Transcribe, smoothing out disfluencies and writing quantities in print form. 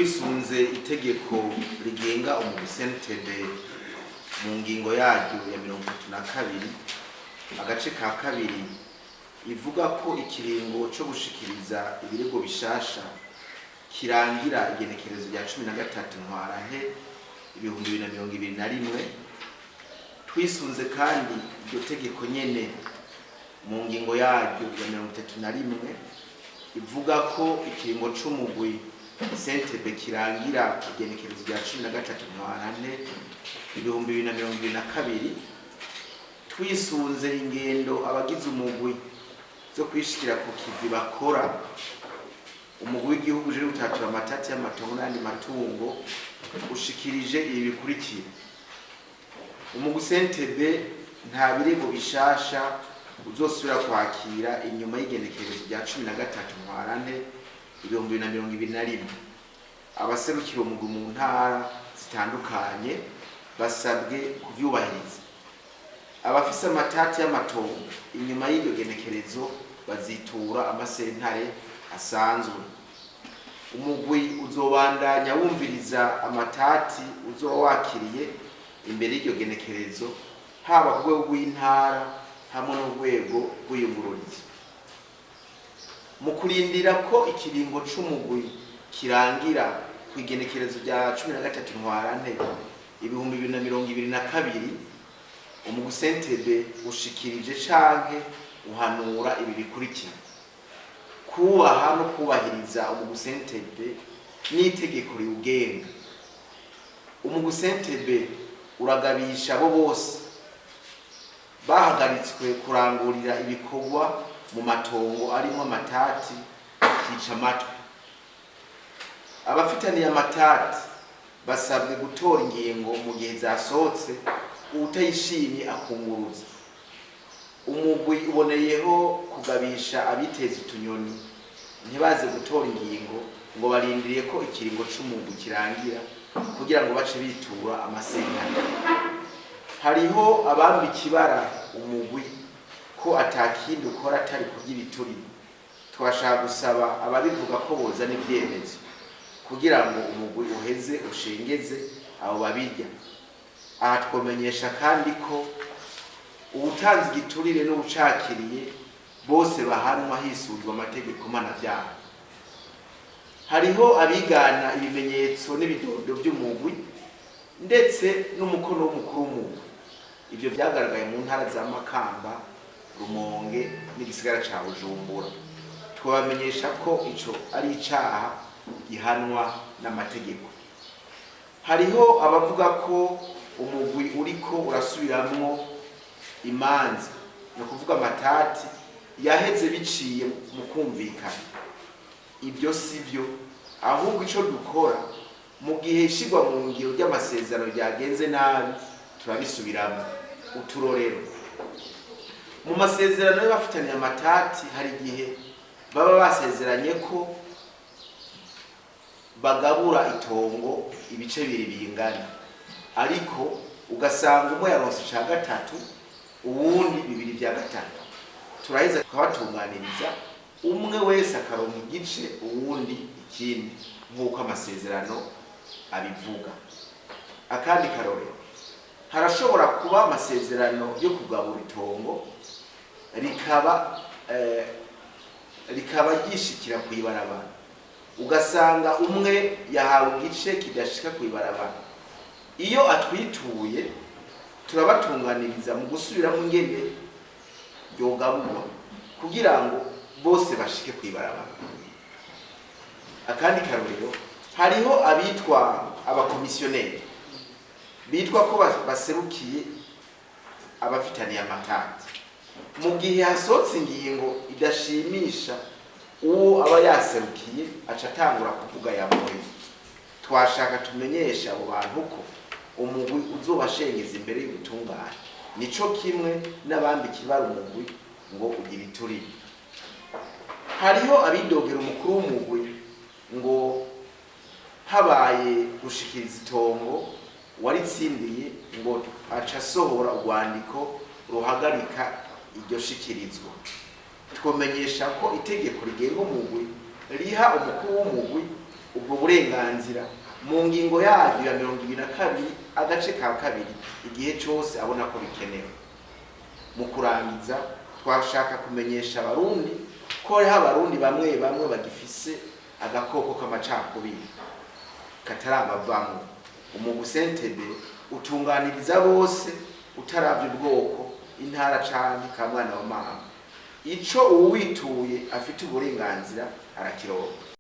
Twisunze itegeko rigenga umugwi CNTB mu ngingo yaryo ya 32 agace ka kabiri, ivuga ko ikiringo co gushikiriza ibirego bishasha kirangira igenekerezo rya 13 Ntwarante 2021. Twisunze kandi iryo tegeko nyene mu ngingo yaryo ya 31, ivuga ko ikiringo c'umugwi CNTB kirangira igenekerezo rya 13 Ntwarante 2022. Twisunze ingendo abagize umugwi zo kwishikira ku kivi bakora, umugwi w'igihugu ujejwe gutatura amatati y'amatongo n'ayandi matungo ushikirije ibi bikurikira: umugwi CNTB nta birego bishasha uzosubira kwakira inyuma y'igenekerezo rya 13 Ntwarante 2021. Abaserukira umugwi mu ntara zitandukanye basabwe kuvyubahiriza. Abafise amatati y'amatongo inyuma y'iryo genekerezo bazitura amasentare asanzwe. Umugwi uzobandanya wumviriza amatati uzoba wakiriye imbere y'iryo genekerezo, haba ku rwego rw'intara hamwe n'urwego rw'iyungururizo. Mu kurindira ko ikiringo c'umugwi kirangira ku igenekerezo rya 13 Ntwarante 2022, umugwi CNTB ushikirije canke uhanura ibi bikurikira: kubaha no kubahiriza umugwi CNTB n'itegeko riwugenga. Umugwi CNTB uragabisha abo bose bahagaritswe kurangurira ibikorwa mu matongo arimwo amatati kica amatwi. Abafitaniye amatati basabwe gutora ingingo mu gihe zasohotse, uwutayishimye akunguruza. Umugwi uboneyeho kugabisha abiteza utunyoni ntibaze gutora ingingo ngo barindiriye ko ikiringo c'umugwi kirangira kugira ngo bace bitura amasentare. Hariho abamba ikibara umugwi ko atakindi ukora atari kurya ibiturire. Twashaka gusaba ababivuga ko bozana ivyemezo kugira ngo umugwi uheze ushengeze abo babirya. Aha twomenyesha kandi ko uwutanze igiturire n'uwucakiriye bose bahanwa hisunzwe amategeko mpanavyaha. Hariho abigana ibimenyetso n'ibidodo vy'umugwi, ndetse n'umukono w'umukuru w'umugwi. Ivyo vyagaragaye mu ntara za Makamba, Rumonge n'igisigara ca Bujumbura. Twabamenyesha ko ico ari icaha gihanwa n'amategeko. Hariho abavuga ko umugwi uriko urasubiramwo imanza, ni ukuvuga amatati yaheze biciye mu kumvikana. Ibyo si byo, ahubwo ico dukora mu gihe ishigwa mu ngiro ry'amasezerano ryagenze nabi, turabisubiramwo. Uturorero: mu masezerano y'abafitaniye amatati, hari igihe baba basezeranye ko bagabura itongo ibice bibiri bingana, ariko ugasanga umwe yaronse ica gatatu, uwundi bibiri vya gatatu. Turaheza tukabatunganiriza, umwe wese akaronka igice, uwundi ikindi, nk'uko amasezerano abivuga. Akandi karorero: harashobora kuba amasezerano yo kugabura itongo rikaba ryishikira kw'ibarabara, ugasanga umwe yahawe igice kidashika kw'ibarabara. Iyo atwituye, turabatunganiriza mu gusubiramo ingene ryogaburwa kugira ngo bose bashike kw'ibarabara. Akandi karorero: hariho abitwa abakomisiyoneri bitwa ko baserukiye abafitaniye amatati. Mu gihe hasohotse ingingo idashimisha uwo aba yaserukiye, aca atangura kuvuga yamuhe. Twashaka tumenyesha abo bantu ko umugwi uzobashengeza imbere y'ubutungane, nico kimwe n'abandi kibara umugwi ngo ugira iturire. Hariho abidogera umukuru w'umugwi ngo habaye gushikiriza itongo waritsindiye, ngo aca asohora urwandiko ruhagarika iryo shikirizwa. Twomenyesha ko itegeko rigenga umugwi riha umukuru w'umugwi Ubwo burenganzira mu ngingo yaryo ya 22 agace ka 2, igihe cose abona ko bikenewe. Mu kurangiza, twashaka kumenyesha Abarundi ko hariho Abarundi bamwe bamwe bagifise agakoko k'amacakubiri katarabavamwo. Umugwi CNTB utunganiriza bose utaravye ubwoko, intara canke ka mwana wa mama. Ico uwituye afite uburenganzira arakironka.